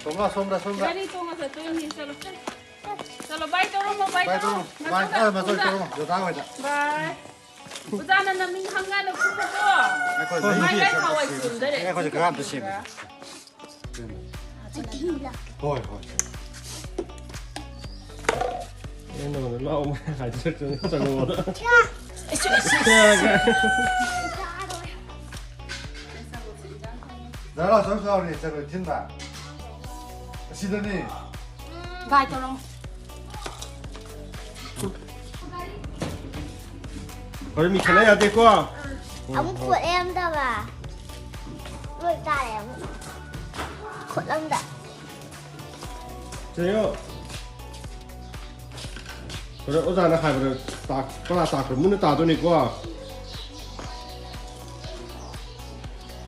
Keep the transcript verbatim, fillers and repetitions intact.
ꯁꯣꯝꯗ, ꯁꯣꯝꯗ, ꯁꯣꯝꯗ꯫ ꯒꯥꯔꯤ ꯇꯣꯡꯉ ꯆꯠꯇꯣꯏꯅꯤ꯫ ꯆꯠꯂꯣ꯫ ꯆꯠꯂꯣ, ꯕꯥꯏ ꯇꯧꯔꯝꯃꯣ, ꯕꯥꯏ ꯕꯥꯏ ꯇꯧꯔꯣ꯫ ꯇꯧꯔꯣ꯫ ꯃꯥꯏ, ꯃꯥꯏ, ꯃꯥꯏ ꯇꯧꯔꯝꯃꯣ, ꯖꯣꯗꯥ ꯍꯣꯏꯗ꯫ ꯕꯥꯏ꯫ ꯑꯣꯖꯥꯅ ꯅꯃꯤꯡ ꯍꯪꯉꯥꯅ ꯈꯨꯝꯃꯨꯀꯣ꯫ ꯑꯩꯈꯣꯏ ꯃꯥꯏ ꯂꯩ ꯊꯥꯎ ꯑꯩ ꯆꯨꯝꯗꯔꯦ꯫ ꯑꯩꯈꯣꯏꯁꯦ ꯈꯔ ꯑꯝꯇ ꯁꯦꯝꯃꯦ꯫ ꯍꯣꯏ, ꯍꯣꯏ꯫ ꯑꯩ ꯅꯉꯣꯟꯗ ꯂꯥꯛꯑꯣ ꯍꯥꯏꯗꯣꯏꯔꯛꯇꯣꯏꯅꯦ, ꯆꯪꯉꯛꯑꯣꯅ꯫ ꯗꯥ ꯂꯥꯎ, ꯆꯪ ꯂꯥꯎꯅꯦ, ꯆꯪꯉꯛꯑꯣ, ꯊꯤꯟꯕ꯫ ꯑꯁꯤꯗꯅꯦ꯫ ꯒꯥꯏ ꯇꯧꯔꯝꯃꯣ꯫ ꯍꯣꯔꯦꯟ ꯃꯤ ꯈꯠꯅ ꯌꯥꯗꯦꯀꯣ꯫ ꯑꯃꯨꯛ ꯈꯣꯠꯂꯦ ꯑꯝꯇꯕ꯫ ꯂꯣꯏ ꯇꯥꯔꯦ ꯑꯃꯨꯛ꯫ ꯈꯣꯠꯂꯝꯗ꯫ ꯆꯦꯌꯣ꯫ ꯍꯣꯔꯦꯟ ꯑꯣꯖꯥꯅ ꯍꯥꯏꯕꯗ ꯇꯥꯛ-, ꯄꯔꯥ ꯇꯥꯛꯄ ꯃꯨꯟꯅ ꯇꯥꯗꯣꯏꯅꯤꯀꯣ꯫